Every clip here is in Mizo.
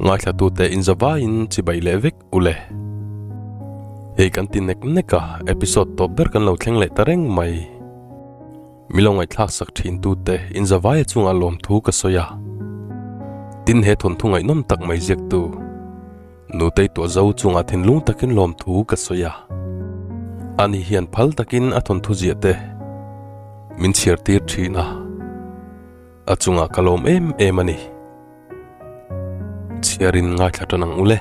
Ngaithlatute inzavaiin chibai leh vek ule. Hei kan ti nek nek a, episode tawp ber kan lo thleng leh ta reng mai. Mi lo ngaihthlak sak thin tute inzavaia chungah lawmthu ka sawi a. Tin he thawnthu ngaihnawm tak mai ziaktu Nutei Tuahzo chungah thinlung takin lawmthu ka sawi a. Ani hian phal takin a thawnthu ziah te min chhiar tir thin a. A chungah ka lawm em em a ni. Chhiarin ngaithla tan ang ule.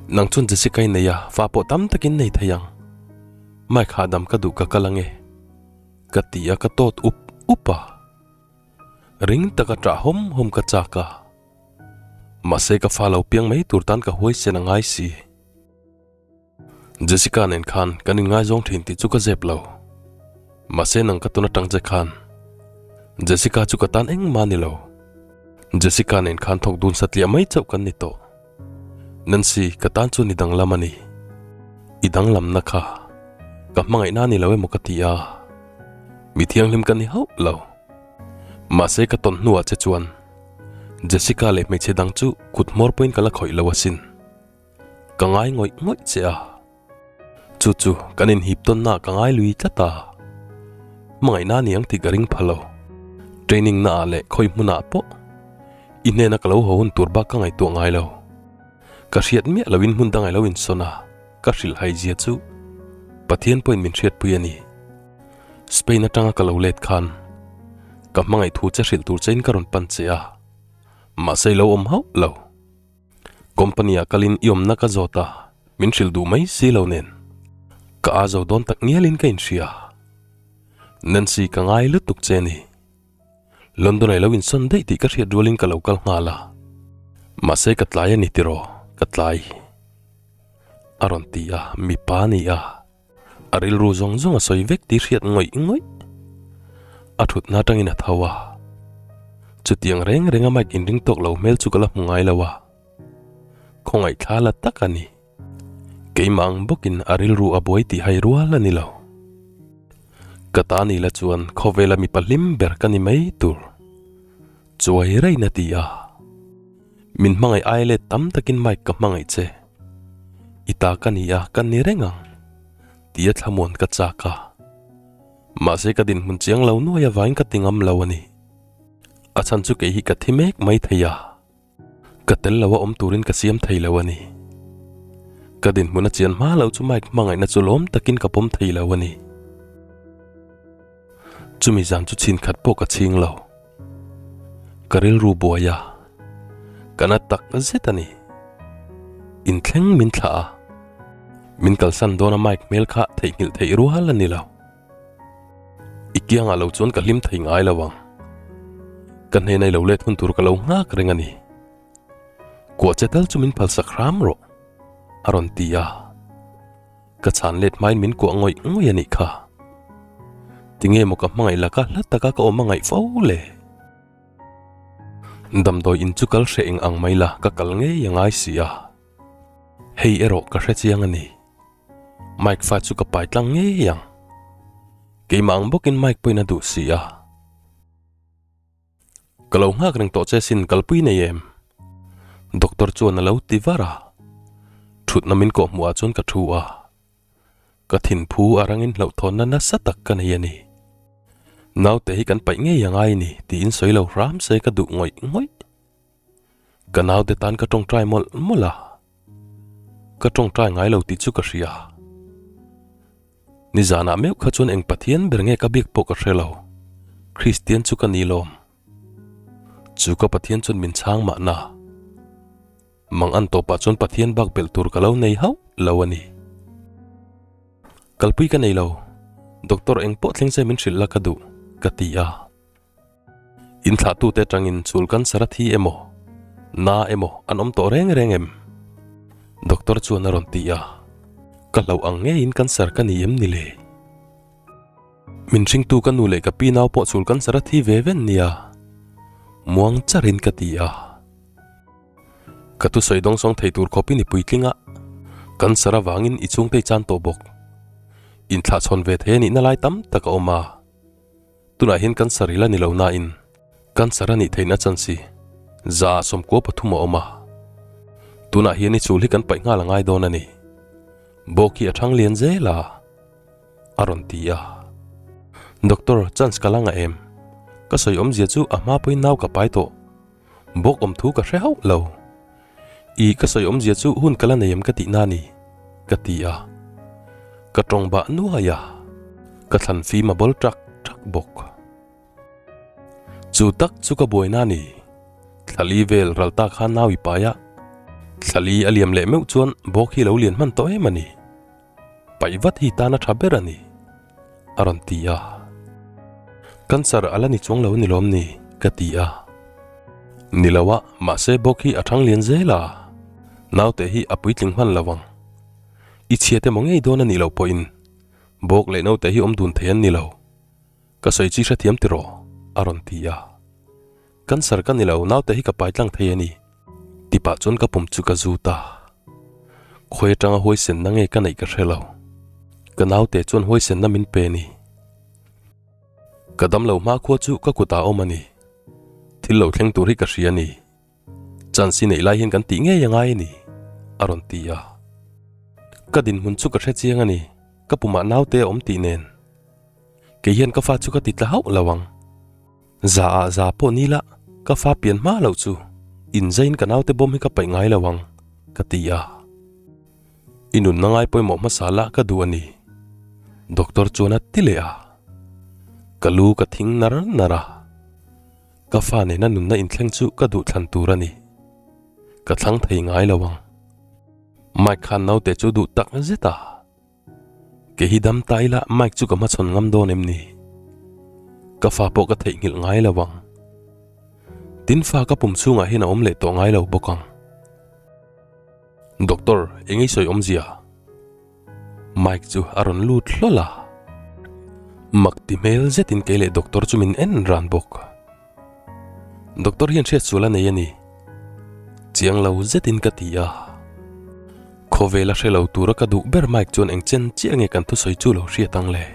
Nang chuan Jessica i nei a, fa pawh tam takin nei thei ang. Mike hahdam ka duh ka kal ange. Ka ti a ka tawt up up a. Ring taka ṭah hawm hawm ka chak a. Mahse ka fa lo piang mai tur tan ka huaisen a ngai si. Jessica nen khan kan inngaizawng thin tih chu ka zep lo. Mahse nang ka tun atang che khan Jessica chu ka tan engmah a ni lo. Jessica nen khan thawk dun satliah mai chauh kan ni tawh. Nancy, ka tan chuan i danglam a ni. I danglamna kha ka hmangaihna a ni lo emaw ka ti a. Mi thianghlim ka ni hauh lo. Mahse ka tawn hnuah che chuan Jessica leh hmeichhe dang chu kut hmawr pawhin ka la khawih lo asin. Ka ngai ngawih ngawih che a, chu chu kan inhip tawnna ka ngai lui tlat a, hmangaihna a ni ang tih ka ring pha lo. Training na ah leh khawi hmunah pawh i hnena ka lo haw hun tur bak ka ngaihtuah ngai lo. Ka hriat miah loin hmun dang ai lo insawn a, ka hrilh hai zia chu Pathian pawhin min hriatpui a ni. Spain atanga ka lo let khan ka hmangaih thu che hrilh tur chein ka rawn pan che a, mahse i lo awm hauh lo. Company ah kalin i awmna ka zawt a, min hrilh duh mai si lo nen. Ka a zo dawn tak ngialin ka inhria. Nancy ka ngai lutuk che ni. London ah i lo insawn daih tih ka hriat rualin ka lo kal nghal a. Mahse ka tlai a ni tiraw, ka tlai. A rawn ti a, mipa a ni a. A rilru zawng zawng a sawi vek tih hriat ngawih ngawih. A thutna atangin a tho a. Chutiang reng renga Mike inring tawk lo hmel chu ka la hmu ngai lo a. Khawngaih thla la tak a ni. Keimah ang bawkin a rilru a buai tih hai rual a ni lo. Ka ta ni la chuan khawvela mipa hlim ber ka ni mai tur. Chuai rain a ti a. Min hmangaih ai let tam takin Mike ka hmangaih che. I ta ka ni a, ka ni reng ang. Tia thlamuan ka chak a. Mahse ka dinhmun chiang lo nuai avangin ka ti ngam lo a ni. A chhan chu kei hi ka thi mek mai thei a. Ka tel lo a awm turin ka siam thei lo a ni. Ka dinhmun a chian hma lo chu Mike hmangaihna chu lawm takin ka pawm thei lo a ni. Chumi zan chu chhin khat pawh ka chhing lo. Ka rilru buai a, ka na tak zet a ni. Inthleng min thlah a, min kalsan dawn a Mike hmel kha theihnghilh theih rual a ni lo. I kiangah lo chuan ka hlim thei ngai lo ang. Ka hnenah i lo let hun tur ka lo nghak reng a ni. Kuah che tal chu min phalsak hram rawh, a rawn ti a. Ka chhan let hmain min kuah ngawih ngawih a nih kha. Tinge maw ka hmangaih laka hla taka ka awm a ngaih fo le? Damdawi in chu kal hreh eng ang mai la ka kal ngei a ngai si a. Hei erawh ka hre chiang a ni. Mike fa chu ka pai tlang ngei ang. Keimah ang bawkin Mike pawhin a duh si a. Ka lo nghak reng tawh che sin kalpui nei em? Doctor chuan a lo ti var a, thutna min kawh hmuh ah chuan ka thu a, ka thinphu a rangin hlauhthawnna nasa tak ka nei a ni. Naute hi kan paih ngei a ngai ni tiin sawi lo hram se ka duh ngawih ngawih. Ka naute tan ka tawngtai mawlh mawlh a, ka tawngtai ngai lo tih chu ka hria. Nizanah meuh kha chuan eng Pathian ber nge ka biak pawh ka hre lo. Kristian chu ka ni lawm. Chu ka Pathian chuan min chhang mahna. Mang an tawpah chuan Pathian bak belh tur ka lo nei hauh lo a ni. Kalpui ka nei lo. Doctor eng pawh thleng se min hrilh la ka duh, ka ti a. Inthlahtute atangin chul cancer a thi emaw, na emaw an awm tawh reng reng em? Doctor chuan a rawn ti a, Ka hlauh ang ngeiin cancer ka ni em ni le? Min hringtu ka nu leh ka pi nau pawh chul cancer a thi ve ven nia, muang charin ka ti a. Ka thusawi dawngsawng thei tur khawpin i puitling a, cancer avangin i chhungte i chan tawh bawk. Inthlahchhawn ve thei a nihna lai tam tak a awm a. Tunah hian cancer i la ni lo nain cancer a nih theihna chance hi 93 a awm a. Tunah hian i chul hi kan paih nghal a ngai dawn a ni. Bawk hi a thang lian zel a, a rawn ti a. Doctor, chance ka la ngah em? Ka sawi awmzia chu a hma pawhin nau ka pai tawh. Bawk awm thu ka hre hauh lo. I ka sawi awmzia chu hun ka la nei em ka tihna a ni, ka ti a. Ka tawng bah nuai a, ka thlan fim a bawl ṭak ṭak bawk. Chu tak chu ka buaina a ni. Thlali vel ral ta khan nau i pai a, thlali a liam leh meuh chuan bawk hi lo lian hman tawh em a ni. Paih vat hi tan a tha ber a ni, a rawn ti a. Cancer a la ni chuang lo a ni lawm ni? ka ti a. Ni lo a, mahse bawk hi a thang lian zel a, naute hi a puitling hman lo ang. I chhiat emaw ngei dawn a nih loh pawhin bawk leh naute hi awm dun thei an ni lo. Ka sawi chi hrethiam tiraw? a rawn ti a. Cancer ka ni lo, naute hi ka pai tlang thei a ni. Ti pah chuan ka pum chu ka zut a. Khawi atanga huaisenna nge ka neih ka hre lo. Ka naute chuan huaisenna min pe a ni. Ka damlo hma khua chu ka kutah a awm a ni. Thil lo thleng tur hi ka hria a ni. Chance hi neih lai hian kan tih ngei a ngai a ni, a rawn ti a. Ka dinhmun chu ka hre chiang a ni, ka pumah naute a awm tih nen. Kei hian ka fa chu ka ti tla hauh lo ang. Za ah za pawh ni la, ka fa pian hma loh chu inzaiin ka naute bawm hi ka paih ngai lo ang, ka ti a. I nunna ngai pawimawh hmasa lah ka duh a ni, Doctor chuan a ti leh a. Ka lu ka thing nar nar a, ka fa nena nunna inthleng chu ka duh thlan tur a ni. Ka thlang thei ngai lo ang. Mike khan naute chu duh tak zet a. Kei hi dam ta ila Mike chu ka hmachhawn ngam dawn em ni? Ka fa pawh ka theihnghilh ngai lo ang. Tin fa ka pum chhungah hian a awm leh tawh ngai lo bawk ang. Doctor, eng ei sawi awmzia? Mike chu a rawn lut hlawl a. Mak ti hmel zetin kei leh doctor chu min en ran bawk. Doctor hian hriat sual a nei a ni. Chiang lo zetin ka ti a. Khawvel a hre lo tura ka duh ber Mike chuan eng chen chiah nge kan thusawi chu lo hriat ang le.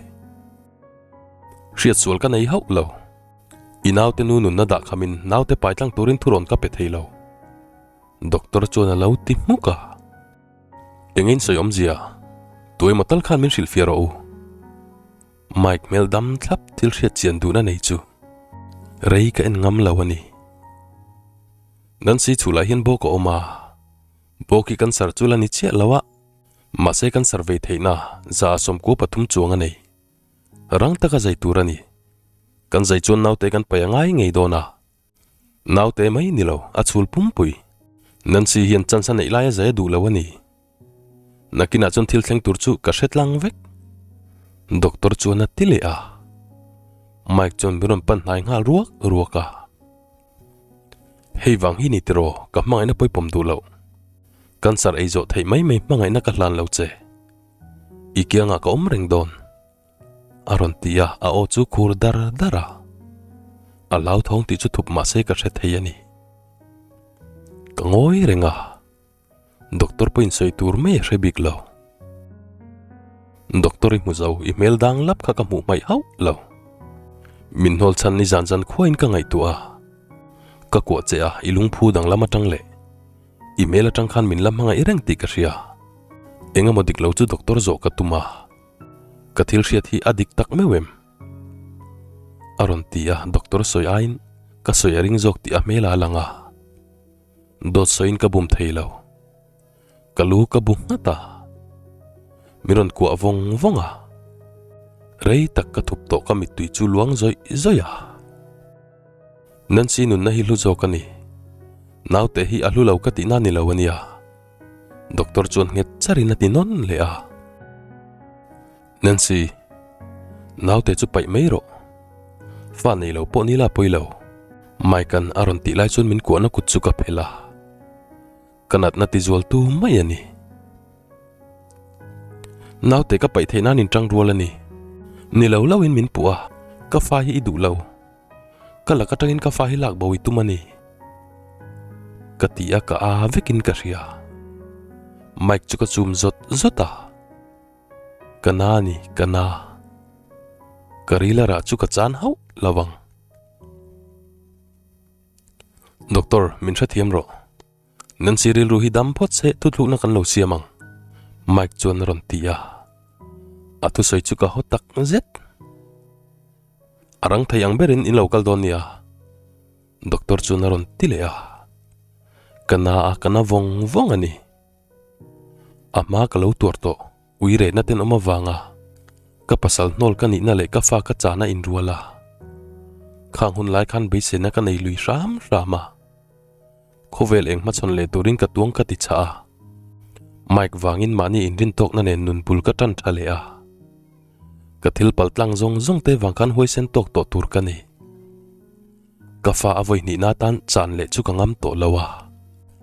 Hriat sual ka nei hauh lo. I naute nu nunna dah khamin naute pai tlang turin thurawn ka pe thei lo. Doctor chuan a lo ti hmuk a. Engin sawi awmzia? Tuemaw tal khan min hrilhfiah rawh u. Mike hmel dam thlap thil hriat chian duhna nei chu rei ka en ngam lo a ni. Nancy chhulah hian bawk a awm a, bawk hi cancer chu la ni chiah lo a, mahse cancer vei theihna 93 chuang a nei. Rang taka zai tur a ni. Kan zai chuan naute kan paih a ngai ngei dawn a. Naute mai ni lo, a chhul pumpui. Nancy hian chance a neih lai a zai a duh lo a ni. Nakinah chuan thil thleng tur chu ka hre tlang vek. Doctor chuan a ti leh a. Mike chuan min rawn pan hnai nghal ruak ruak a. Hei vang hi ni tiraw ka hmangaihna pawipawm duh loh. Cancer ei zawh theih mai mai hmangaihna ka hlan lo che. I kiangah ka awm reng dawn. A rawn ti a, a aw chu khur dar dar a. A hlauthawng tih chu thup mahse ka hre thei a ni. Ka ngawi reng a, doctor pawhin sawi tur mai a hre bik lo. Doctor i hmu zo, i hmel dang lap kha ka hmuh hmaih hauh lo. Min hnawl chhan ni zan zan khuain ka ngaihtuah a. Ka kuah che a, i lungphu danglam atang leh i hmel atang khan min la hmangaih reng tih ka hria. Engemaw dik lo chu doctor zawh ka tum a. Ka thil hriat hi a dik tak meuh em? A rawn ti a, doctor sawi aiin ka sawi a ring zawk tih a hmel a lang a. Dawt sawiin ka bum thei lo. Ka lu ka bu nghat a. Min rawn kuah vawng vawng a. Rei tak ka thup tawh ka mittui chu luang zawih zawih a. Nancy nunna hi hlu zawk a ni. Naute hi a hlu lo ka tihna ni lo a nia. Doctor chuan nghet charin a ti nawn leh a. Nancy, naute chu paih mai rawh. Fa nei lo pawh ni la pawi lo. Mike-a'n a rawn tih lai chuan min kuahna kut chu ka phelh a. Ka natna ti zual tu mai a ni. Naute ka paih theih nan inṭang rual a ni. Ni lo lo in min puh a, ka fa hi i duh lo. Ka lak atangin ka fa hi lak bo i tum a ni. Ka ti a ka a vekin ka hria. Mike chu ka chum zawt zawt a. Ka na a ni, ka na. Ka ril a rah chu ka chan hauh lo ang. Doctor, min hrethiam rawh. Nancy rilru hi dam phawt se thuthlukna kan lo siam ang, Mike chuan a rawn ti a. A thusawi chu ka haw tak zet. A rang thei ang berin in lo kal dawn nia, Doctor chuan a rawn ti leh a. Ka na a, ka na vawng vawng a ni. A hma ka lo tuar tawh. Ui rehna tenawm avanga ka pasal hnawl ka nihna leh ka fa ka chana inrual a, khang hun lai khan beiseina ka nei lui hram hram a, khawvel eng hmachhawn leh turin ka tuang ka ti chah a, Mike vangin mahni inrintawkna nen nun bul ka tan tha leh a, ka thil pal tlang zawng zawng te vang khan huaisen tawk tawh tur ka ni. Ka fa a vawi hnihna atan chan leh chu ka ngam tawh lo a,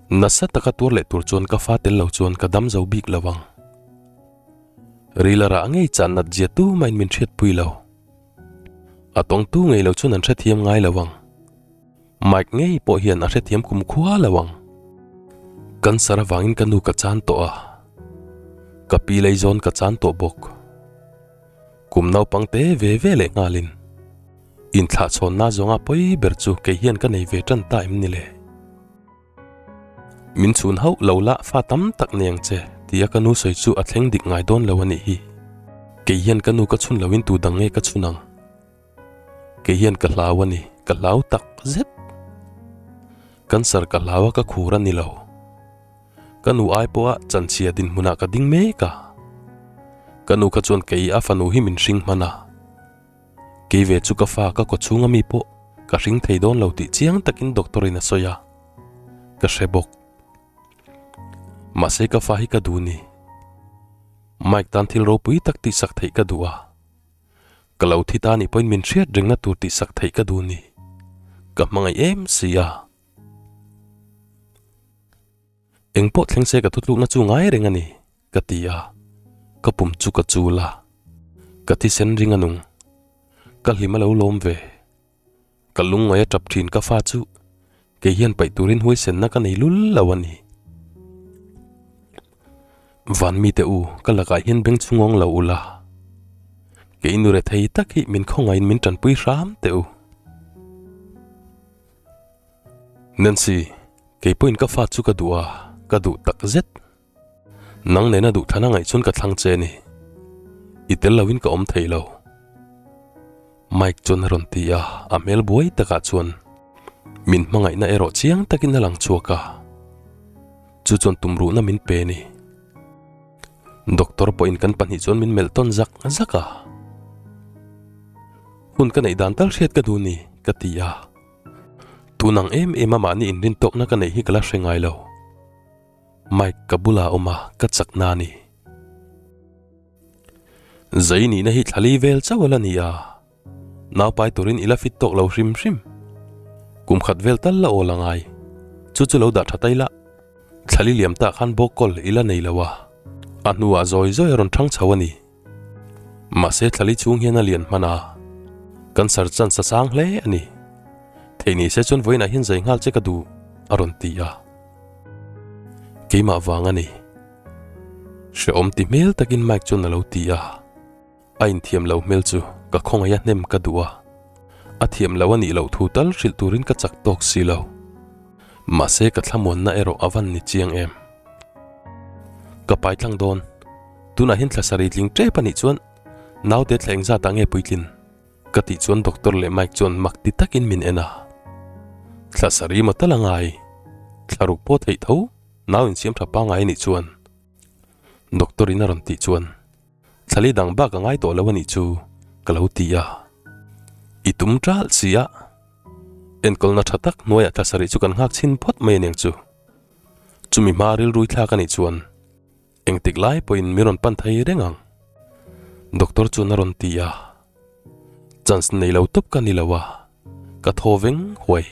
nasa taka tuar leh tur chuan ka fa tel lo chuan ka dam zo bik lo ang. Ril a rah ngei chan nat zia tumahin min hriatpui lo. A tawngtu ngei lo chuan an hrethiam ngai lo ang. Mike ngei pawh hian a hrethiam kum khua lo ang. Cancer avangin ka nu ka chan tawh a, ka pi leizawn ka chan tawh bawk. Kum naupang te ve ve leh nghalin. Inthlahchhawnna zawnga pawi ber chu kei hian ka nei ve tan ta em ni le? Min chhun hauh lo la fa tam tak nei ang che tia ka nu sawi chu a thleng dik ngai dawn lo a nih hi. Kei hian ka nu ka chhun loin tu dang nge ka chhun ang? Kei hian ka hlau a ni, ka hlau tak zet. Cancer ka hlau a ka khur a ni lo. Ka nu ai pawha chanchhia dinhmunah ka ding mek a. Ka nu kha chuan kei a fanu hi min hring hman a. Kei ve chu ka fa ka kaw chhunga mi pawh ka hring thei dawn lo tih chiang takin doctor in a sawi a, ka hre bawk. Mahse ka fa hi ka duh ni. Mike tan thil ropui tak tihsak theih ka duh a, ka lo thi ta nih pawhin min hriat rengna tur tihsak theih ka duh ni. Ka hmangaih em si a. Eng pawh thleng se ka thutlukna chu ngai reng a ni, ka ti a, ka pum chu ka chul a, ka thisen ring a nung, ka hlim a lo lawm ve, ka lungngaih a tap thin ka fa chu kei hian paih turin huaisenna ka nei lul lo a ni. Van mite u, ka lakah hian beng chhungawng lo ula, kei nu rethei tak hi min khawngaihin min tanpui hram teh u. Nancy, kei pawhin ka fa chu ka duh a, ka duh tak zet. Nang nena duh thlan a ngaih chuan ka thlang che a ni. I tel loin ka awm thei lo. Mike chuan a rawn ti a, a hmel buai takah chuan min hmangaihna erawh chiang takin a lang chhuak a. Chu chuan tumruhna min pe a ni. Doctor pawhin kan pahnih chuan min melh tawn zak zak a. Hun ka neih dan tal hriat ka duh ni, ka ti a. Tun ang em em a mahni inrintawkna ka neih hi ka la hre ngai lo. Mike ka bulah a awm a, ka chakna a ni. Zai nihna hi thlali vel chauh a la ni a, naupai turin i la fit tawk lo hrim hrim. Kum khat vel tal la awl a ngai, chu chu lo dah tha ta ila. Thlali liam tah khan bawkkawl i la nei lo a, a hnuah zawi zawi a rawn thang chho a ni. Mahse thlali chhung hian a lian hman a, cancer chance a sang hle a ni. Theih ni se chuan vawiinah hian zai nghal che ka duh, a rawn ti a. Keimah vang a ni. Hrehawm ti hmel takin Mike chuan a lo ti a. A inthiam lo hmel chu ka khawngaih a hnem ka duh a. A thiam lo a nih loh thu tal hrilh turin ka chak tawk si lo. Mahse ka thlamuanna erawh a van ni chiang em. Ka pai tlang dawn. Tunah hian thla sarih tling tep a nih chuan naute thla engzatah nge puitlin? Ka tih chuan doctor leh Mike chuan mak ti takin min en a. Thla sarih maw tal a ngai. Thla ruk pawh theih tho, nau insiam tha pangngai a nih chuan. Doctor in a rawn tih chuan thlali dang bak a ngai tawh lo a nih chu ka lo ti a. I tum ṭalh si a. Enkawlna ṭha tak hnuaiah thla sarih chu kan nghak chhin phawt mai aniang chu. Chumi hma rilrui thlak a nih chuan Engtik lai pawhin min rawn pan thei reng ang. Doctor chuan a rawn ti a. Chance nei lo tawp ka ni lo a, ka thaw veng huai.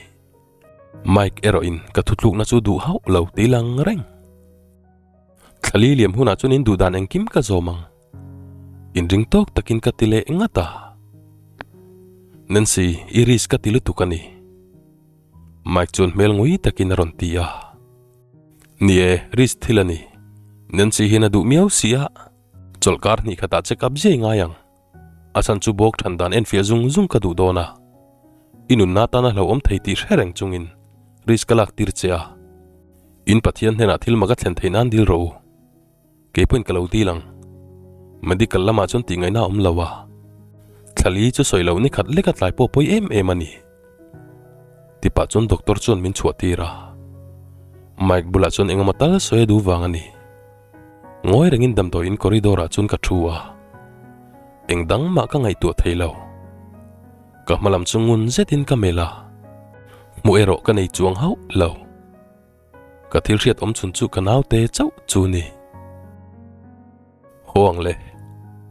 Mike erawhin ka thutlukna chu duh hauh lo ti lang reng. Thlali liam hunah chuan in duh dan engkim ka zawm ang. Inring tawk takin ka ti leh ngat a. Nancy, i risk ka ti lutuk a ni. Mike chuan hmel ngui takin a rawn ti a. Ni e, risk thil a ni. Nancy hian a duh miau si a, chawlhkar hnih khatah check up ziai ngai ang. A chhan chu bawk than dan enfiah zung zung ka duh dawn a, i nunna tana hlauhawm thei tih hre reng chungin risk ka lak tir che a. In Pathian hnenah thil mak a thlen theih nan dil rawh u. Kei pawhin ka lo dil ang. Medical lamah chuan tih ngaihna a awm lo a. Thlali chu sawi loh ni khat lek a tlai pawh pawi em em a ni. Tipah chuan doctor chuan min chhuah tir a. Mike bulah chuan engemaw tal sawi a duh vang a ni. Ngawi rengin damdawiin corridor ah chuan ka thu a. Eng dang mah ka ngaihtuah thei lo. Ka hma lam chu ngun zetin ka melh a. Hmuh erawh ka nei chuang hauh lo. Ka thil hriat awm chhun chu ka naute chauh chu ni. Haw ang le,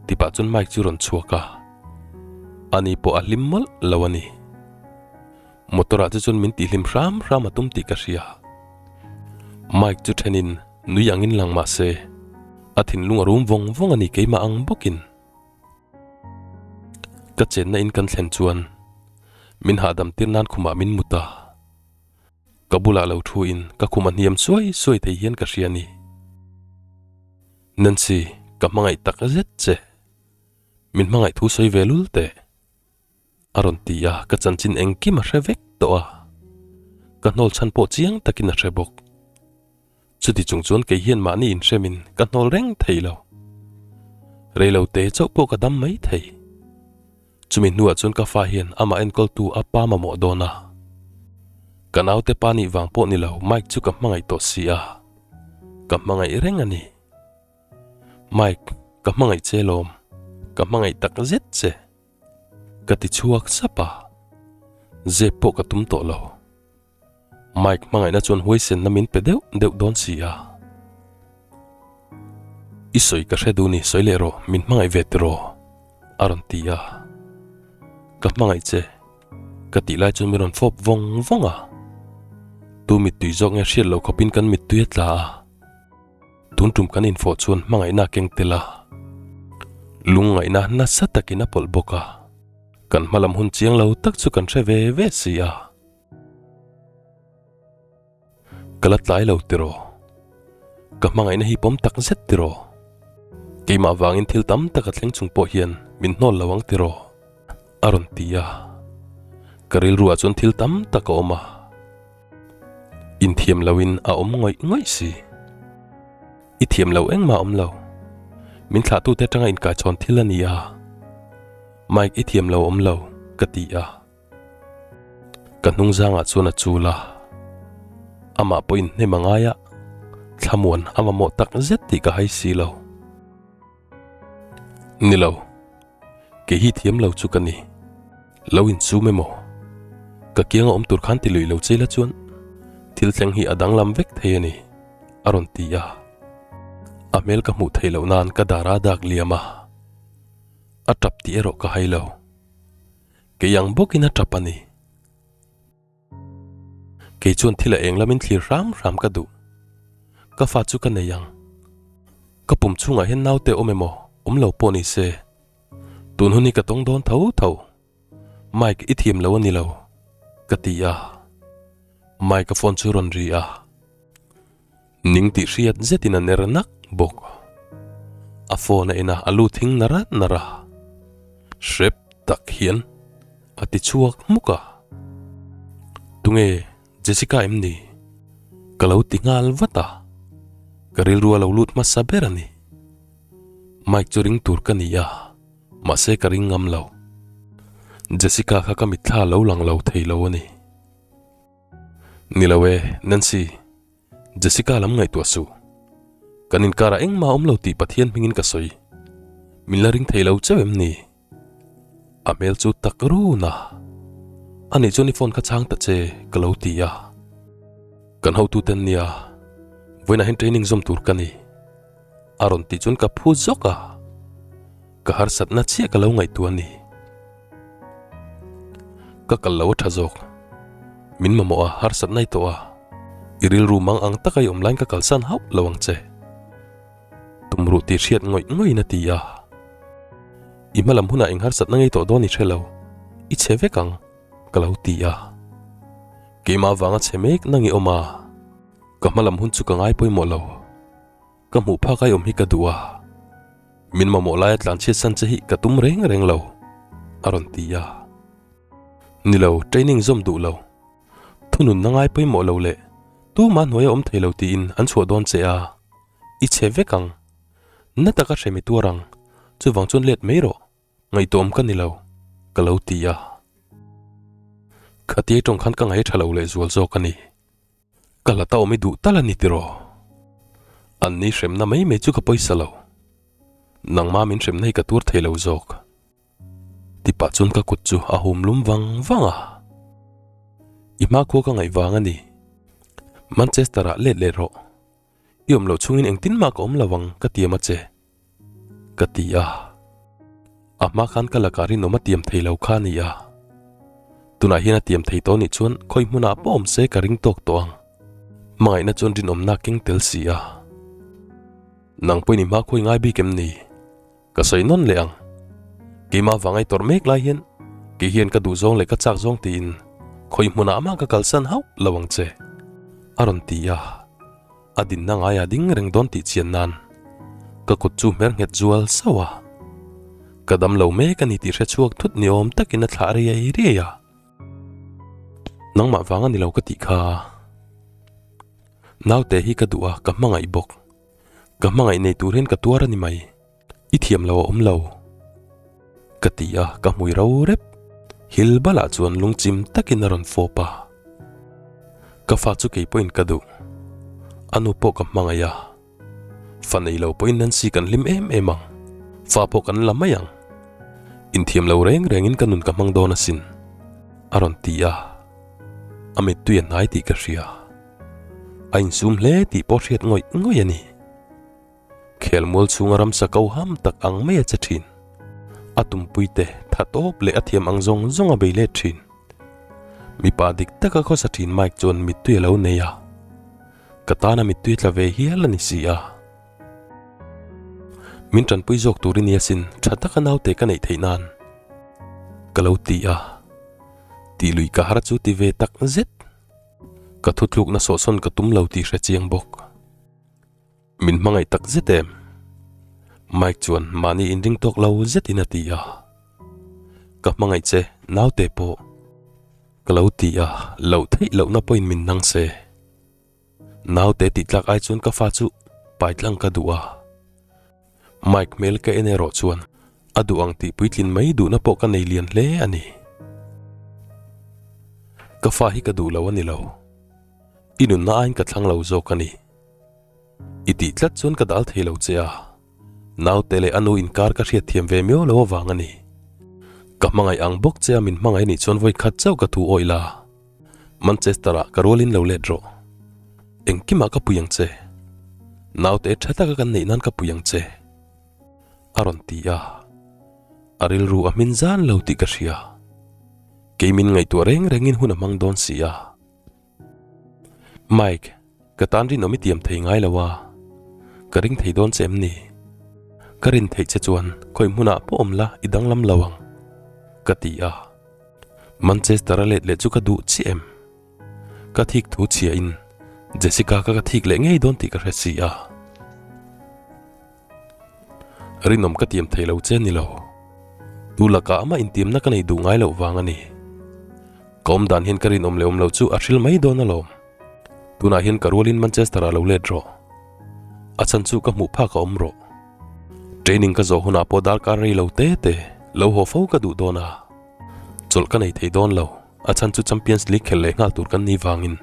tipah chuan Mike chu rawn chhuak a. Ani pawh a hlim mawlh lo a ni. Motor ah chu chuan min tihhlim hram hram a tum tih ka hria. Mike chu thenin nui angin lang mah se, a thinlung a rum vawng vawng a ni keimah ang bawkin. Ka chenna in kan thlen chuan min hahdam tir nan khumah min mut a. Ka bulah lo thu in ka khum a hniam suai suai thei hian ka hria a ni. Nancy, ka hmangaih tak zet che. Min hmangaih thu sawi ve lul teh. A rawn ti a, ka chanchin engkim a hre vek tawh a. Ka hnawl chhan pawh chiang takin a hre bawk. Chuti chung chuan kei hian mahni inhremin ka hnawl reng thei lo. Reilo te chauh pawh ka dam mai thei. Chumi hnuah chuan ka fa hian amah enkawltu a pa mamawh dawn a. Ka naute pa nih vang pawh ni lo Mike chu ka hmangaih tawh si a. Ka hmangaih reng a ni. Mike, ka hmangaih che lawm. Ka hmangaih tak zet che. Ka ti chhuak sap a. Zep pawh ka tum tawh lo. Mike hmangaihna chuan huaisenna min pe deuh deuh dawn si a. I sawi ka hre duh ni, sawi leh rawh, min hmangaih ve tiraw? a rawn ti a. Ka hmangaih che, ka tih lai chuan min rawn fawp vawng vawng a. Tu mittui zawk nge hriat loh khawpin kan mittui a tla a. Tun tum kan infawh chuan hmangaihna a keng tel a. Lungngaihna nasa takin a pawlh bawk a. Kan hmalam hun chiang lo tak chu kan hre ve ve si a. Ka la tlai lo tiraw? Ka hmangaihna hi pawm tak zet tiraw? Keimah vangin thil tam tak a thleng chung pawh hian min hnawl lo ang tiraw? A rawn ti a. Ka rilruah chuan thil tam tak a awm a. Inthiam loin a awm ngawih ngawih si. I thiam lo engmah awm lo. Min thlahtute atanga inkaichhawn thil a ni a. Mike i thiam lo awm lo, ka ti a. Ka hnung zangah chuan a chul a, amah pawhin hnem a ngai a, thlamuan a mamawh tak zet tih ka hai si lo. Ni lo, kei hi thiam lo chu ka ni. Lo insum emaw? Ka kianga awm tur khan ti lui lo che la chuan thil thleng hi a danglam vek thei a ni, a rawn ti a. A hmel ka hmuh theih loh nan ka dar a dak liam a, a tap tih erawh ka hai lo. Kei ang bawkin a tap a ni. Kei chuan thil a eng lamin thlir hram hram ka duh. Ka fa chu ka nei ang. Ka pum chhungah hian naute awm emaw awm lo pawh ni se. Tun hun hi ka tawng dawn tho tho. Mike i thiam lo a ni lo, ka ti a. Mike a phone chu rawn ri a. Ning tih hriat zetin a ner nak bawk. A phone a en a, a lu thing nar nar a. Hrep tak hian a ti chhuak hmuk a. Tunge Jessica em ni? Ka lo ti nghal vat a. Ka rilru a lo lut hmasa ber a ni. Mike chu ring tur ka ni a, mahse ka ring ngam lo. Jessica kha ka mitthla lo lang lo thei lo a ni. Ni lo e, Nancy. Jessica lam ngaihtuah suh. Kan inkarah engmah awm lo tih Pathian hmingin ka sawi. Min la ring thei lo cheu em ni? A hmel chu tak run a. Anih chuan i phone kha chhang ta che ka lo ti a. Kan hotuten nia, vawiinah hian training zawm tur ka ni. A rawn tih chuan ka phu zawk a, ka harsatna chiah ka lo ngaihtuah a ni. Ka kal lo a tha zawk. Min mamawh a, harsatna i tawh a, i rilru mang ang taka i awm laiin ka kalsan hauh lo ang che. Tumruh tih hriat ngawih ngawih in a ti a. I hmalam hunah eng harsatna ngei tawh dawn i hre lo, i chhe vek ang, ka lo ti a. Keimah vanga chhe mek nang i awm a, ka hmalam hun chu ka ngai pawimawh lo. Ka hmuh phak ai awm hi ka duh a, min mamawh laia tlanchhiat san che hi ka tum reng reng lo. A rawn ti a. Ni lo, training zawm duh lo. Thununna ngai pawimawh lo leh tumah hnuaia awm thei lo tiin an chhuah dawn che a, i chhe vek ang. Na taka hremi tuar ang, chuvang chuan let mai rawh, ngaihtuahawm ka ni lo, ka lo ti a. Khatia tawng khan ka ngaih tha lo leh zual zawk a ni. Ka hlat a awm i duh tal a ni tiraw? An ni hremna mai mai chu ka pawisa lo. Nangma min hremna hi ka tuar thei lo zawk. Ti pah chuan ka kut chu a hum lum vang vang a. I hmakhua ka ngaih vang a ni. Manchester ah let leh rawh. I awm loh chhungin engtin mah ka awm lo ang ka tiam a che. Ka ti a. A hma khan ka lakah rinawm a tiam thei lo kha a ni a. Tunah hian a tiam thei tawh nih chuan khawi hmunah pawh awm se ka ring tawk tawh ang. Hmangaihna chuan rinawmna a keng tel si a. Nang pawhin i hmakhua i ngai bik em ni? Ka sawi nawn leh ang. Keimah vang ai tawrh mek lai hian kei hian ka duh zawng leh ka chak zawng tiin khawi hmunah mah ka kalsan hauh lo ang che, a rawn ti a. A dinna ngaia ding reng dawn tih chian nan ka kut chu hmer nghet zual sauh a. Ka dam lo mek a ni tih hre chhuak thut ni awm takin a thlah riai riai a. Nangmah vang a ni lo ka tih kha. Naute hi ka duh a, ka hmangaih bawk. Ka hmangaih nei tur hian ka tuar a ni mai. I thiam lo a awm lo. Ka ti a, ka hmui ro rep. Hil balah chuan lungchim takin a rawn fawp a. Ka fa chu kei pawhin ka duh. A nu pawh ka hmangaih a. Fa nei lo pawhin Nancy kan hlim em em ang. Fa pawh kan la mai ang. Inthiam lo reng rengin ka nun ka hmang dawn asin. A rawn ti a. A mittui a hnai tih ka hria. A insum hle tih pawh hriat ngawih ngawih a ni. Khelmual chhunga ramsa ko ham tak ang mai a che thin. A tumpuite tha tawp leh a thiam ang zawng zawng a bei let thin. Mipa dik taka khawsa thin Mike chuan mittui a lo nei a. Ka tana mittui tla ve hial a ni si a. Min tanpui zawk tur i ni asin tha taka naute ka neih theih nan. Ka lo ti a. Tih lui ka har chu ti ve tak zet. Ka thutlukna sawhsawn ka tum lo tih hre chiang bawk. Min hmangaih tak zet em? Mike chuan mahni inring tawk lo zetin a ti a. Ka hmangaih che, naute pawh. Ka lo ti a, loh theih lohna pawhin min nang se. Naute tih tlak ai chuan ka fa chu pai tlang ka duh a. Mike hmel ka en erawh chuan a duh ang tih puitlin mai duhna pawh ka nei lian hle a ni. Ka fa hi ka duh lo a ni lo. I nunna aiin ka thlang lo zawk a ni. I tih tlat chuan ka dal thei lo che a. Naute leh a nu inkar ka hriat thiam ve miau lo avang a ni. Ka hmangaih ang bawk che a min hmangaih nih chuan vawi khat chauh ka thu awih la. Manchester ah ka rualin lo let rawh. Engkimah ka pui ang che. Naute tha taka kan neih nan ka pui ang che. A rawn ti a. A rilru a hmin zan lo tih ka hria. Kei min ngaihtuah reng rengin hun a hmang dawn si a. Mike, ka tan rinawm i tiam thei ngai lo a. Ka ring thei dawn che em ni? Ka rin theih che chuan khawi hmunah pawh awm la i danglam lo ang. Ka ti a. Manchester a let leh chu ka duh chiah em? Ka thik thu chhia in Jessica ka ka thik leh ngei dawn tih ka hre si a. Rinawm ka tiam thei lo che ni lo. Tu lakah amah intiamna ka nei duh ngai loh vang a ni. Ka awm dan hian ka rinawm leh awm loh chu a hril mai dawn alawm. Tunah hian ka rualin Manchester ah lo let rawh. A chhan chu ka hmuh phak a awm rawh. Training ka zawh hunah pawh darkar rei lo te te lo haw fo ka duh dawn a. Chawlh ka nei thei dawn lo, a chhan chu Champions League khelh leh nghal tur kan nih vangin.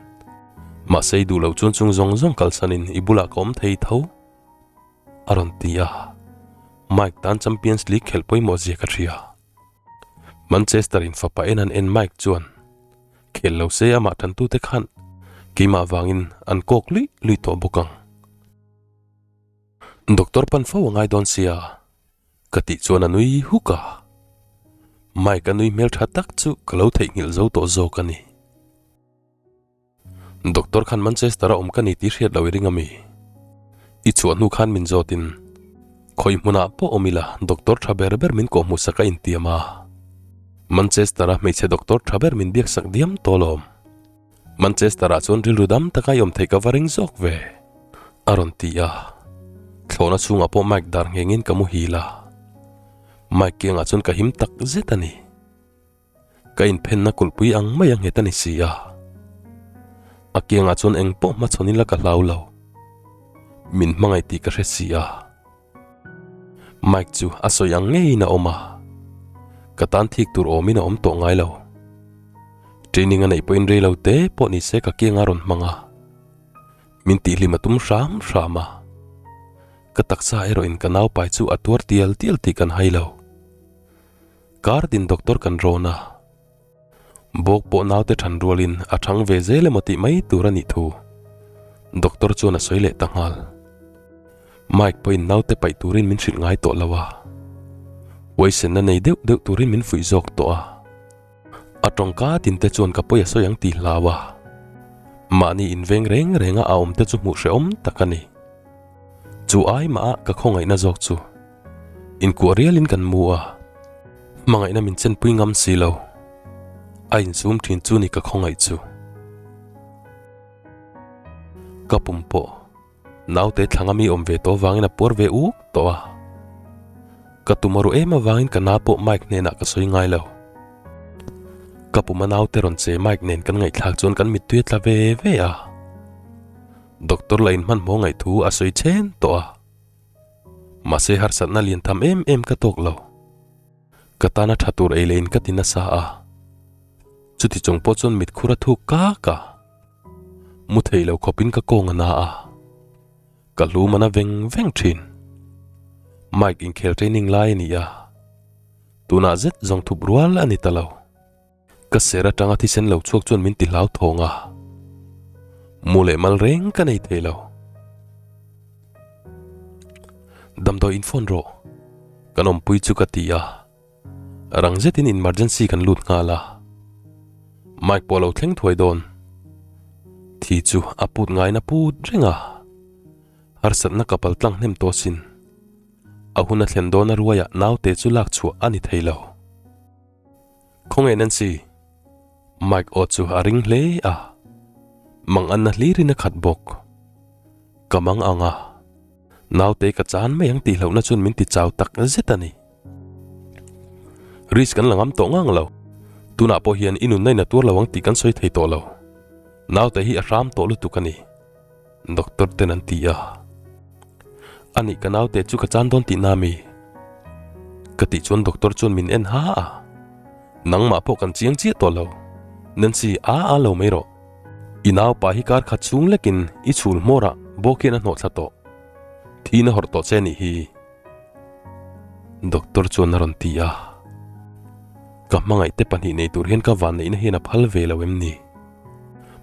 Mahse i duh loh chuan chung zawng zawng kalsanin i bulah ka awm thei tho. A rawn ti a. Mike tan Champions League khelh pawimawh zia ka hria. Manchester in fapa en an en Mike chuan khel lo se amah tantute khan keimah vangin an kawk luih luih tawh bawk ang. Doctor pan fo a ngai dawn sia ka tih chuan a nui huk a. Mike a nui hmel tha tak chu ka lo theihnghilh zo tawh zawk a ni. Doctor khan Manchester a awm ka ni tih hriat lo i ring a mi? I chhuah hnu khan min zawt in khawi hmunah pawh awm ila doctor tha ber ber min kawh hmuh sak a intiam a. Manchester a hmeichhe doctor tha ber min biak sak diam tawh lawm. Manchester ah chuan rilru dam taka i awm theih ka va ring zawk ve a rawn ti a. Thlawhna chhungah pawh Mike dar nghengin ka muhil a. Mike kiangah chuan ka him tak zet a ni. Ka inphenna kulhpui ang mai a nghet a ni si a. A kiangah chuan eng pawh hmachhawn ila ka hlau lo. Min hmangaih tih ka hre si a. Mike chu a sawi ang ngeiin a awm a. Ka tan thik tur awmin a awm tawh ngai lo. Training a neih pawhin rei lo te pawh ni se ka kianga rawn hmang a. Min tihhlim a tum hram hram a. Ka taksa erawhin ka naupai chu a tuar tial tial tih kan hai lo. Kar din doctor kan rawn a. Bawk pawh naute than rualin a thang ve zel emaw tih mai tur a nih thu doctor chuan a sawi leh ta nghal. Mike pawhin naute paih turin min hrilh ngai tawh lo a. Huaisenna nei deuh deuh turin min fuih zawk tawh a. A tawngka tin te chuan ka pawi a sawi ang tih hlau a. Mahni inveng reng renga a awm te chu hmuh hrehawm tak a ni. Chu ai mah a ka khawngaihna zawk chu inkuah rialin kan mu a, hmangaihna min chenpui ngam si lo. A insum thin chu ni ka khawngaih chu. Ka pum pawh naute thlanga mi awm ve tawh vangin a puar ve uk tawh a. Ka tum a ru em avangin ka na pawh Mike hnenah ka sawi ngai lo. Ka pum a naute rawn che Mike nen kan ngaihthlak chuan kan mittui a tla ve ve a. Doctor la inhmanhmawh ngaihthu a sawi chen tawh a. Mahse harsatna lian tham em em ka tawk lo. Ka tana tha tur ei leh in ka ti nasa a. Chuti chung pawh chuan mit khur a thuk kak a. Mu thei lo khawpin ka kawng a na a. Ka hlum a na veng veng thin. Mike inkhel training lai a ni a. Tunah zet zawng thup rual a ni ta lo. Ka ser atanga thisen lo chhuak chuan min ti hlau thawng a, mu leh mal reng ka nei thei lo. Damdawi in phone rawh, kan awmpui chu ka ti a, rang zetin emergency kan lut nghal a, Mike pawh a lo thleng thuai dawn. Thi chu a put ngaiin a put reng a, harsatna ka pal tlang hnem tawh asin. A hun a thlen dawn a ruaiah naute chu lak chhuah a ni thei lo. Khawngaih Nancy? Mike aw chu a ring hle a, mang anna hlirin a khat bawk. Ka mang ang a, naute ka chan mai ang tih hlauhna chuan min ti chau tak zet a ni. Risk kan la ngam tawh ngang lo, tunah pawh hian i nunna in a tuar lo ang tih kan sawi thei tawh lo. Naute hi a hram tawh lutuk a ni. Doctor ten an ti a. Anih ka naute chu ka chan dawn tihna mi? Ka tih chuan doctor chuan min en ha a. Nangmah pawh kan chiang chiah tawh lo. Nancy, a a lo mai rawh. I naupa hi kar khat chhung lekin i chhul hmawrah bawk hian a hnawh thla tawh. Thi na hawrh tawh che nih hi. Doctor chuan a rawn ti a. Ka hmangaih te pahnih nei tur hian ka vanneihna hian a phal ve lo em ni?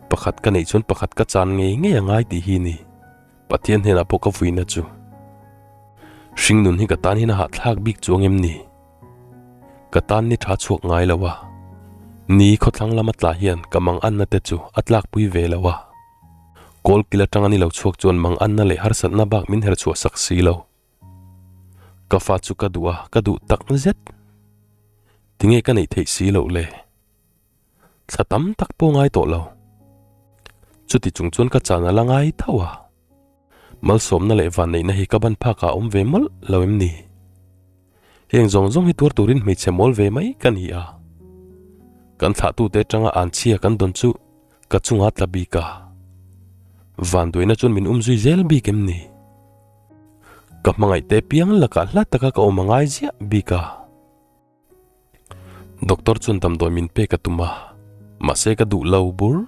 Pakhat ka neih chuan pakhat ka chan ngei ngei a ngai tih hi ni. Pathian hnenah pawh ka vuina chu. Hringnun hi ka tan hian a hahthlak bik chuang em ni? Ka tan ni tha chhuak ngai lo a. Ni khawthlang lama tla hian ka mang anna te chu a tlakpui ve lo a. Kawlkil atanga ni lo chhuak chuan mang anna leh harsatna bak min her chhuah sak si lo. Ka fa chu ka duh a, ka duh tak zet. Tinge ka neih theih si loh le? Thla tam tak pawh ngai tawh lo. Chuti chung chuan ka chan a la ngai tho a. Malsawmna leh vanneihna hi ka ban phakah a awm ve mawlh lo em ni? Heng zawng zawng hi tuar turin hmeichhe mawl ve mai ka ni a. Kan thlahtute atanga anchhia kan dawn chu ka chunga tla bik a. Vanduaina chuan min umzui zel bik em ni? Ka hmangaihte piang lakah hla taka ka awm a ngai ziah bik a. Doctor chuan damdawi min pek a tum a, mahse ka duh lo bur.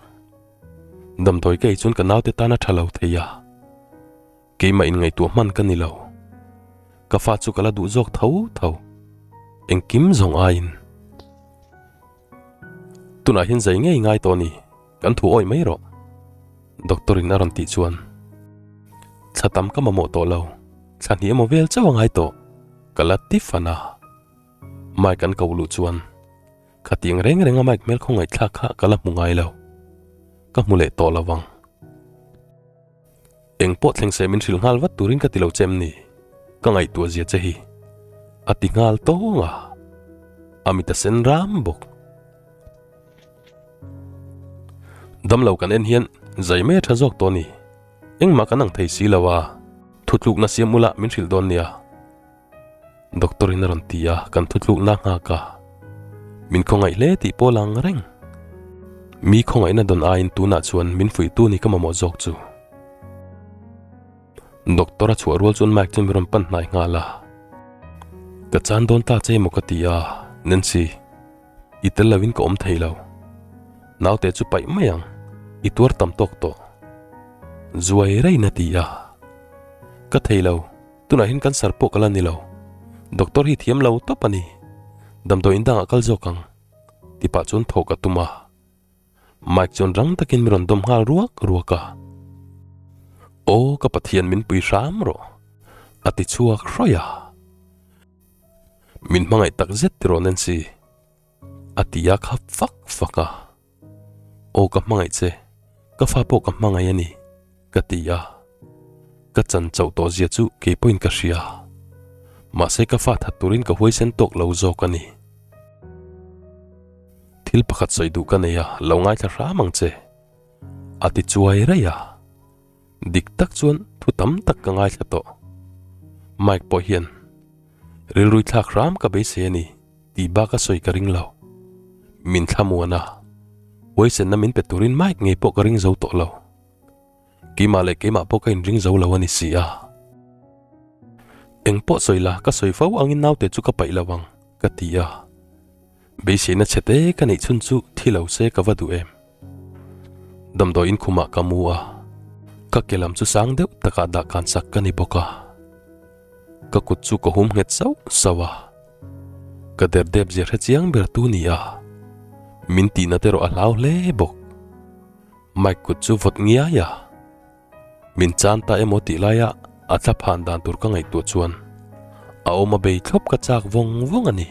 Damdawi ka ei chuan ka naute tan a tha lo thei a, keimah inngaihtuah hman ka ni lo. Ka fa chu ka la duh zawk tho tho, engkim zawng aiin. Tunah hian zai ngei ngai tawh ni, kan thu awih mai rawh. Doctor in a rawn tih chuan, Thla tam ka mamawh tawh lo, thla hnih emaw vel chauh a ngai tawh, ka la ti fan a. Mike an ko luh chuan khatiang reng reng a Mike hmel khawngaihthlak kha ka la hmu ngai lo. Ka hmu leh tawh lo vang. Eng pawh thleng se min hrilh nghal vat turin ka ti lo che em ni? Ka ngaihtuah zia che hi. A ti nghal tawng a. A mit a sen ram bawk. Damlo kan en hian zai mai a tha zawk tawh a ni. Engmah kan ang thei si lo a. Thutlukna siam ula min hrilh dawn nia. Doctor in a rawn ti a, kan thutlukna nghak a. Min khawngaih hle tih pawh lang reng. Mi khawngaihna dawn aiin tunah chuan min fuihtu ni ka mamawh zawk chu. Doctor a chhuah rual chuan Mike chu mi rawn pan hnai nghal a. Ka chan dawn ta che emaw ka ti a, Nancy, i tel lovin ka awm thei lo. Naute chu paih mai ang, i tuar tam tawk tawh. Zuai rein a ti a. Ka thei lo, tunah hian cancer pawh ka la ni lo. Doctor hi thiam lo tawp a ni. Damdawi in dangah kal zawk ang, ti pah chuan thawh ka tum a. Mike chuan rang takin mi rawn dawm nghal ruak ruak a. Aw ka Pathian min pui hram rawh, a ti chhuak hrawih a. Min hmangaih tak zet tiraw Nancy, a ti a khap fak fak a. Aw ka hmangaih che, ka fa pawh ka hmangaih a ni, ka ti a. Ka chan chauh tawh zia chu kei pawhin ka hria. Mahse ka fa that turin ka huaisen tawk lo zawk a ni. Thil pakhat sawi duh ka nei a, lo ngaithla hram ang che, a ti chuai raih a. Dik tak chuan thu tam tak ka ngaithla tawh. Mike pawh hian rilrui thlak hram ka beisei a ni tih bak a sawi ka ring lo. Min thlamuan a, huaisenna min pe turin Mike ngei pawh ka ring zo tawh lo. Keimah leh keimah pawh ka inring zo lo a ni si a. Eng pawh sawi la, ka sawi fo angin naute chu ka paih lo ang, ka ti a. Beiseina chhe te ka neih chhun chu thi lo se ka va duh em. Damdawi inkhumah ka mu a, ka ke lam chu sang deuh takah dah kan sak ka ni bawk a. Ka kut chu ka hum nghet sauh sauh a. Ka derdep zia hre chiang ber tu ni a, min tihna te erawh a hlau hle bawk. Mike kut chu vawt ngiai a, min chan ta emaw tih laia a thla phan dan tur ka ngaihtuah chuan a awm a bei thlawp ka chak vawng vawng a ni.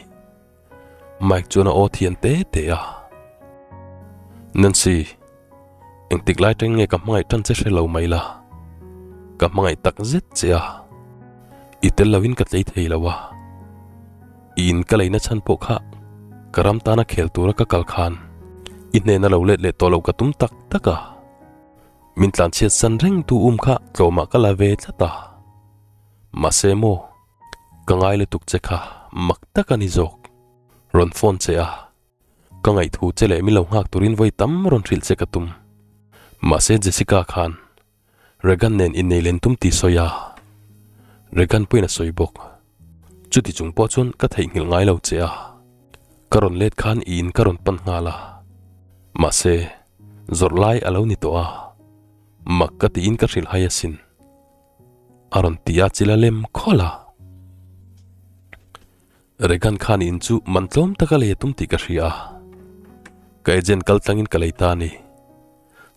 Mike chuan a aw thian te te a. Nancy, engtik lai teng nge ka hmangaih tan che hre lo mai la, ka hmangaih tak zet che a, i tel loin ka tlei thei lo a, I in ka leina chhan pawh kha ka ram tana khel tura ka kal khan i hnena lo let leh tawh loh ka tum tak tak a, min tlanchhiat san reng tu um kha tlawmah ka la ve tlat a. Mahse maw, ka ngai lutuk che kha mak tak a ni zawk. Rawn phone che a, ka ngaihthu che leh min lo nghak turin vawi tam rawn hrilh che ka tum. Mahse Jessica khan Regan nen innei len tum tih sawi a, Regan pawhin a sawi bawk. Chuti chung pawh chuan ka theihnghilh ngai lo che a, ka rawn let khan i in ka rawn pan nghal a. Mahse, zawrh lai a lo ni tawh a, mak ka tiin ka hrilh hai asin. A rawn ti a chil a lem khawlh a. Regan khan in chu man tlawm taka lei a tum tih ka hria a, ka agent kal tlangin ka lei ta a ni.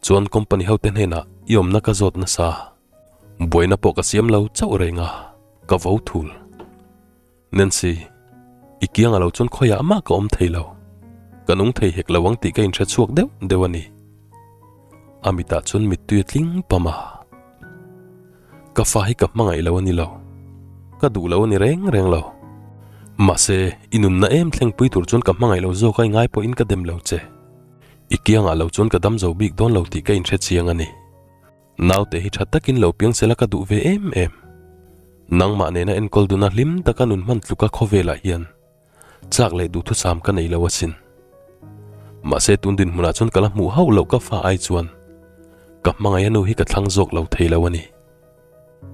Chuan company hote hnenah i awmna ka zawt nasa, buaina pawh ka siam lo chauh reng a, ka vo thul. Nancy, i kiang a lo chuan khawiah mah ka awm thei lo, ka nung thei hek lo ang tih ka inhre chhuak deuh deuh a ni. A mitah chuan mittui a tling pam a. Ka fa hi ka hmangaih lo a ni lo, ka duh lo a ni reng reng lo. Mahse, i nunna em thlengpui tur chuan ka hmangaih lo zawk a i ngai pawhin ka dem lo che. I kiangah lo chuan ka dam zo bik dawn lo tih ka inhre chiang a ni. Naute hi tha takin lo piang sela ka duh ve em em. Nangmah nena enkawl duna hlim taka nun hman tluka khawvelah hian chak leh duhthusam ka nei lo asin. Mahse tun dinhmunah chuan ka la hmuh hauh loh ka fa ai chuan ka hmangaih a nu hi ka thlang zawk lo thei lo a ni.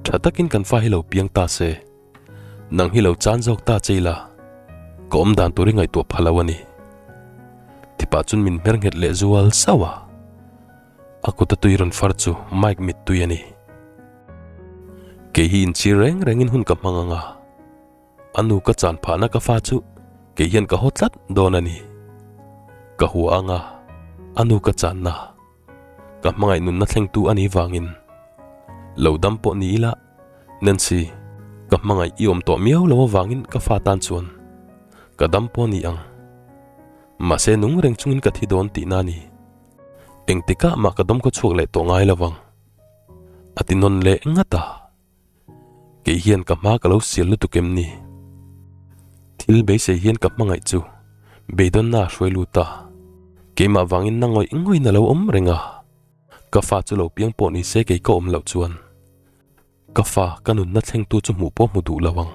Tha takin kan fa hi lo piang ta se. Nang hi lo chan zawk ta che ila, ka awm dan tur i ngaihtuah pha lo a ni. Tipa chuan min hmer nghet leh zual sauh a, a kut a tui rawn far chu Mike mittui a ni. Kei hi inchhir reng rengin hun ka hmang ang a, a nu ka chan phahna ka fa chu kei hian ka haw tlat dawn a ni. Ka hua ang a, a nu ka channa. Ka hmangaih nunna thlengtu a nih vangin lo dam pawh ni ila, Nancy, ka hmangaih i awm tawh miau lo avangin ka fa tan chuan ka dam pawh ni ang. Mahse nung reng chungin ka thi dawn tihna a ni. Engtikah mah ka dam khaw chhuak leh tawh ngai lo vang. A ti nawn leh ngat a. Kei hian ka hma ka lo sial lutuk em ni? Thil beisei hian ka hmangaih chu beidawnna a hruai lut a, keimah vangin na ngawih ngawih in a lo awm reng a, ka fa chu lo piang pawh ni se kei ka awm loh chuan ka fa ka nunna thlengtu chu hmuh pawh hmu duh lo ang.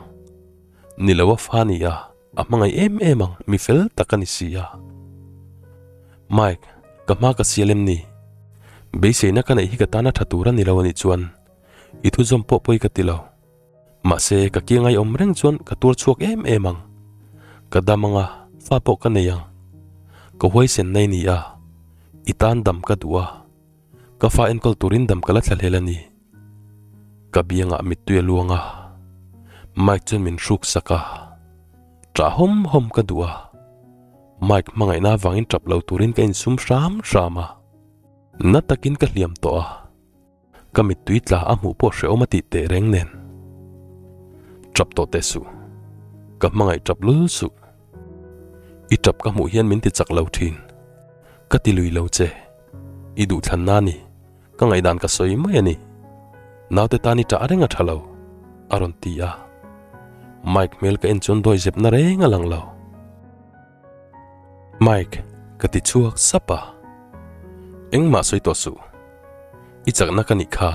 Ni lo a fa ni a. A hmangaih em em ang, mi fel tak a ni si a. Mike, ka hma ka sial em ni? Beiseina ka neih hi ka tana tha tur a ni lo a nih chuan i thu zawm pawh pawi ka ti lo. Mahse, ka kiang ai awm reng chuan ka tuar chhuak em em ang. Ka dam ang a, fa pawh ka nei ang. Ka huaisen nai ni a, i tan dam ka duh a, ka fa enkawl turin dam ka la thla hlel a ni. Ka biangah mittui a luang a, Mike chuan min hruk sak a, ṭah hawm hawm ka duh a, Mike hmangaihna avangin ṭap lo turin ka insum hram hram a, na takin ka hliam tawh a. Ka mittui tla a hmuh pawh hrehawm a tih teh reng nen. Tap tawh teh suh. Ka hmangaih tap lul suh. I tap ka hmuh hian min ti chak lo thin. Ka ti lui lo che. I duhthlanna a ni. Ka ngaihdan ka sawi mai a ni. Naute tan i tah reng a tha lo, a rawn ti a. Mike hmel ka en chuan dawi zepna reng a lang lo. Mike, ka ti chhuak sap a. Engmah sawi tawh suh. I chakna ka nih kha.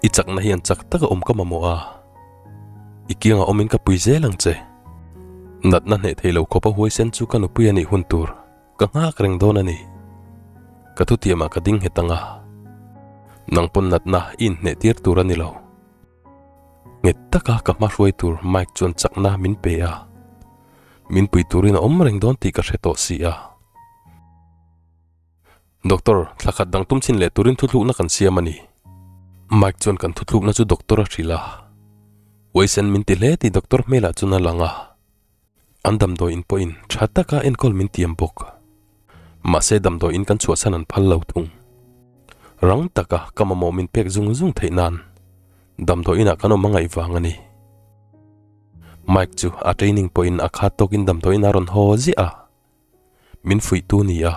I chakna hian chak taka awm ka mamawh a. I kiangah awmin ka pui zel ang che. Natna hneh thei lo khawpa huaisen chu ka nupui a nih hun tur ka nghak reng dawn a ni. Ka thutiamah ka ding nghet ang a. Nang pawn natna i inhneh tir tur a ni lo. Nghet taka ka hma hruai tur Mike chuan chakna min pe a. Min pui turin a awm reng dawn tih ka hre tawh si a. Doctor, thla khat dang tum chhin leh turin thuthlukna kan siam a ni. Mike chuan kan thuthlukna chu doctor a hrilh a. Huaisen min ti hle tih doctor hmelah chuan a lang a. An damdawi in pawhin tha taka enkawl min tiam bawk. Mahse damdawi in kan chhuahsan an phal lo thung. Rang taka ka mamawh min pek zung zung theih nan damdawi inah kan awm a ngaih vang a ni. Mike chu a training pawhin a khat tawkin damdawiin a rawn haw ziah a, min fuihtu ni a,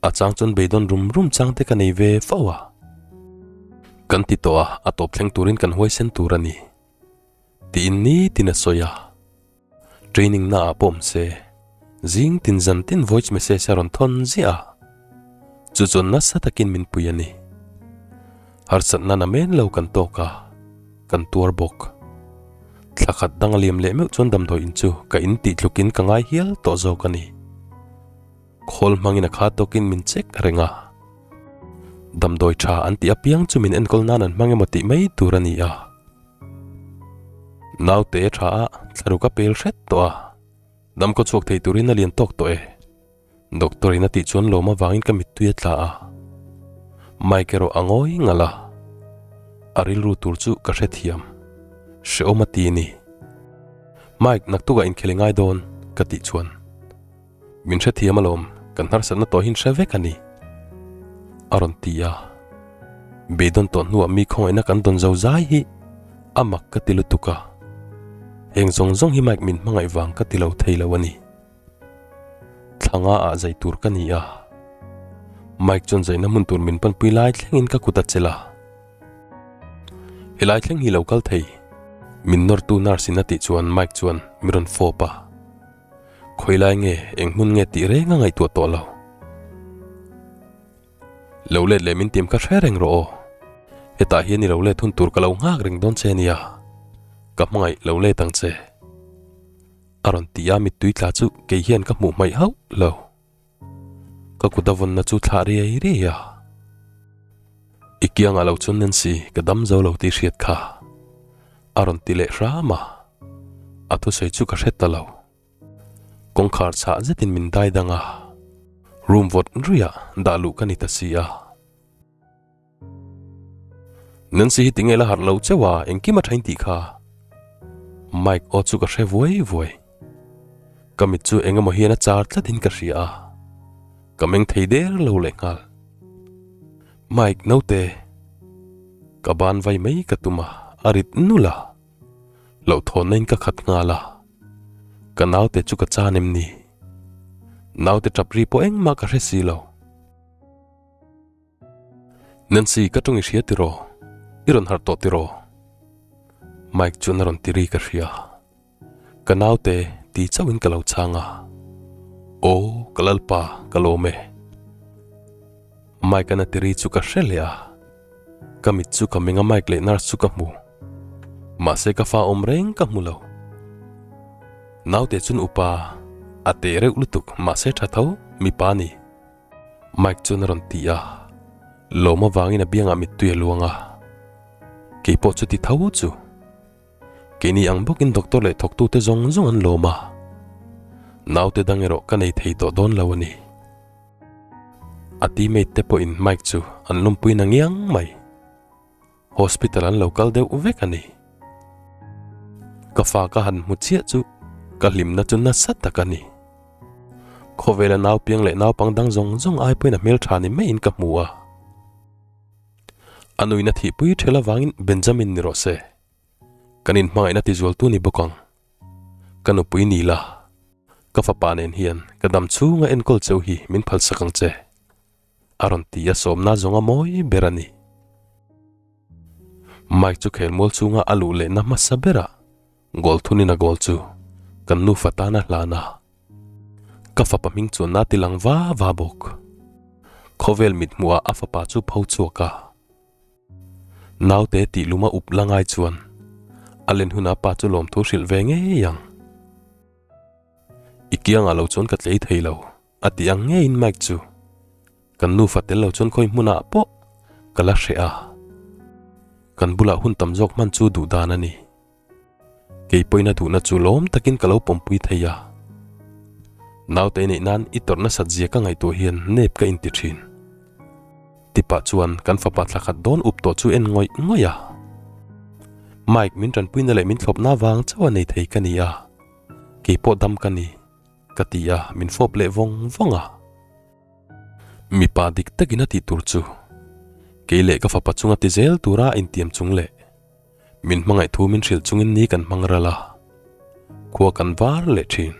a chang chuan beidawn rum rum chang te ka nei ve fo a. Kan ti tawh a, a tawp thleng turin kan huaisen tur a ni, tiin nitin a sawi a. Training na ah pawh awm se, zing tin zan tin voice message a rawn thawn ziah a, chu chuan nasa takin min pui a ni. Harsatna na men lo kan tawk a, kan tuar bawk. Thla khat dang a liam leh meuh chuan damdawi in chu ka in tih tlukin ka ngai hial tawh zawk a ni. Khawl hmangin a kha tawkin min check reng a. Damdawi tha an tih apiang chu min enkawl nan an hmang emaw tih mai tur a ni a. Naute tha a thlaruk a pel hret tawh a, dam khaw chhuak thei turin a lian tawk tawh e. Doctor in a tih chuan lawm avangin ka mittui a tla a, Mike erawh a ngawi ngalh a, a rilru tur chu ka hrethiam, hrehawm a ti a ni. Mike naktukah inkhel i ngai dawn ka tih chuan min hrethiam alawm, kan harsatna tawh hi in hre vek a ni a rawn ti a, beidawn tawh hnuah mi khawngaihna kan dawn zo zai hi a mak ka ti lutuk a, heng zawng zawng hi Mike min hmangaih vang ka ti lo thei lo a ni. Thlanga ah zai tur ka ni a, Mike chuan zaina hmun tur min panpui lai thlengin ka kut a chelh a. Helai thleng hi lo kal thei, min nawrtu nurse in a tih chuan Mike chuan mi rawn fawp a. Khawilai nge, eng hmun nge tih reng a ngaihtuah tawh lo. Lo let leh min tim kha hre reng rawh aw. Hetah hian i lo let hun tur ka lo nghak reng dawn che nia. Ka hmangaih lo let ang che. A rawn ti a, mittui tla chu kei hian ka hmuh hmaih hauh lo. Ka kut a vawnna chu thlah riai riai a. I kiangah lo chuan Nancy, ka dam zo lo tih hriat kha. A rawn ti leh hram a, a thusawi chu ka hre ta lo. Kawngkhar chhah zetin min dai dang a, room vawt ruiah dah luh ka ni ta si a. Nancy hi tinge la harh lo cheuh a, engkim a thain tih kha. Mike aw chu ka hre vuai vuai. Ka mit chu eng emaw hian a char tlatin ka hria a, ka meng thei der lo leh nghal. Mike naute, ka ban vai mai ka tum a, a rit nul a. Hlauhthawnna in ka khat nghal a, ka naute chu ka chan em ni? Naute tap ri pawh engmah ka hre si lo. Nancy ka tawng i hria tiraw? I rawn harh tawh tiraw? Mike chuan a rawn ti ri ka hria. Ka naute ti chauhin ka lo chhang a. Aw ka lalpa ka lawm e. Mike-a'n a ti ri chu ka hre leh a. Ka mit chu ka meng a Mike leh nurse chu ka hmu. Mahse ka fa awm reng ka hmu lo. Naute chun upa a teh reuh lutuk mahse tha tho mipa ni. Mike chuan a rawn ti a, lawm avangin a biangah mittui a luang a. Keipawh chu ti tho chu. Keini ang bawkin doctor leh thawktute zawng zawng an lawm a, naute dang erawh ka nei thei tawh dawn lo a ni. A teammate te pawhin Mike chu an lawmpui na ngiang mai. Hospital an lo kal deuh vek a ni. Ka fa ka han hmu chiah chu ka hlimna chu nasa tak a ni. Khawvela naupiang leh naupang dang zawng zawng ai pawhin a hmeltha ni maiin ka hmu a. A nuina thihpui ṭhel avangin Benjamin ni rawh se. Kan inhmangaihna tizualtu ni bawk ang. Ka nupui ni la, ka fapa nen hian ka dam chhunga enkawl cheu hi min phalsak ang che. A rawn ti a sawmna zawnga mawi ber a ni. Mike chu khelmual chhunga a luh lehna hmasa berah goal thunin a goal chu kan nufa tan a hlan a. Ka fapa hming chuan a ti lang va va bawk. Khawvel mithmuhah a fapa chu pho chhuak a. Naute tih luma up la ngai chuan a len hunah pa chu lawmthu hrilh ve ngei ang. I kiangah lo chuan ka tlei thei lo. A ti ang ngeiin Mike chu kan nufa tel lo chuan khawi hmunah pawh ka la hreh a, kan bulah hun tam zawk hman chu duh dan a ni. Kei pawhin a duhna chu lawm takin ka lo pawmpui thei a. Naute neih nan i tawrh nasat zia ka ngaihtuah hian nep ka inti thin. Tipah chuan kan fapa thla khat dawn up tawh chu en ngawih ngawih a. Mike min tanpuina leh min thlawpna vang chauh a nei thei ka ni a, kei pawh dam ka ni. Ka ti a, min fawp leh vawng vawng a. Mipa dik takin a tih tur chu kei leh ka fapa chunga ti zel tura a intiam chung leh min hmangaih thu min hrilh chungin ni kan hmang ral a, khua kan var leh thin.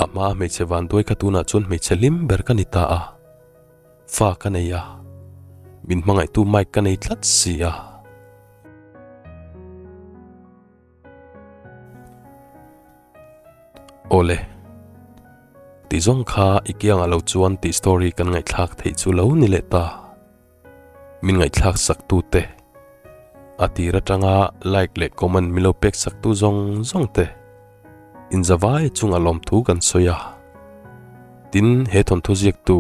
A hmaa hmeichhe vanduai kha tunah chuan hmeichhe hlim ber ka ni ta a, fa ka nei a, min hmangaihtu Mike ka nei tlat si a. Awle. Ti zawng kha i kiangah lo chuan tih story kan ngaihthlak theih chu lo ni leh ta. Min ngaihthlak sak tu te, a tir atanga like leh comment min lo pek sak tu zawng zawng te inzavai chungah lawmthu kan sawi a. Tin, he thawnthu ziaktu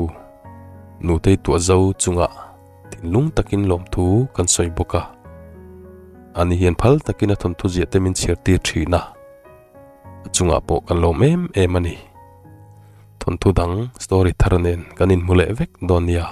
Nutei Tuahzo chungah Thinlung takin lawmthu kan sawi bawk a, ani hian phal takin a thawnthu ziah te min chhiar tir thin a, a chungah pawh kan lawm em em a ni. Thawnthu dang story thar nen kan inhmu leh vek dawn nia.